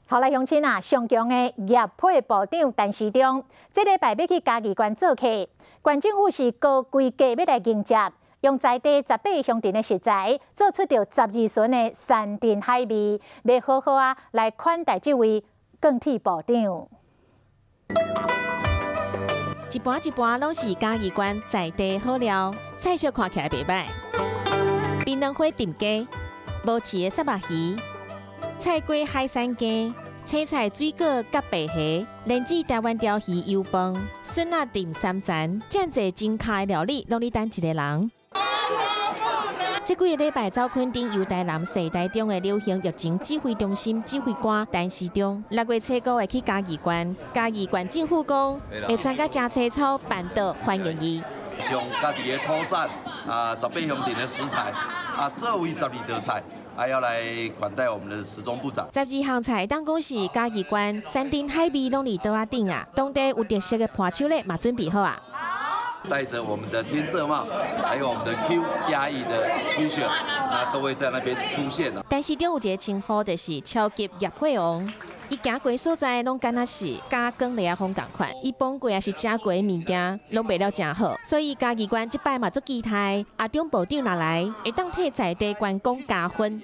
好來，鄉親啊，上強的業配部長陳時中，這禮拜欲去嘉義縣做客，縣政府是高規格欲來迎接，用在地18鄉鎮的食材，做出著12巡的山珍海味，欲好好啊來款待這位鋼鐵部長。一盤一盤攏是嘉義縣在地好料，菜色看起來袂䆀。檳榔花燉雞、無刺的虱目魚、菜粿海產羹、青菜水果佮白蝦、蓮子台灣鯛魚油飯、筍仔燉三層，遮濟精巧的料理，攏咧等一个人。這幾个禮拜走墾丁遊台南踅台中的流行疫情指揮中心指揮官陳時中，6月初5會去嘉義縣，嘉義縣政府講會穿甲誠青草辦桌歡迎伊。將家己的土產啊，18鄉鎮的食材啊，作為12道菜，還要來款待我們的時中部長。12項菜當講是嘉義縣山珍海味攏佇桌仔頂啊，當地有特色的伴手禮嘛準備好啊。戴着我們的天色帽，還有我們的 Q 嘉義的 T 恤，那都會在那邊出現。陳時中有一个稱呼，就是超級業配王。伊行過所在，攏敢若是加光麗仔風仝款。伊捧過也是食過的物件，攏賣了誠好。所以嘉義縣這擺嘛足期待，阿中部長若來，會當替在地觀光加分。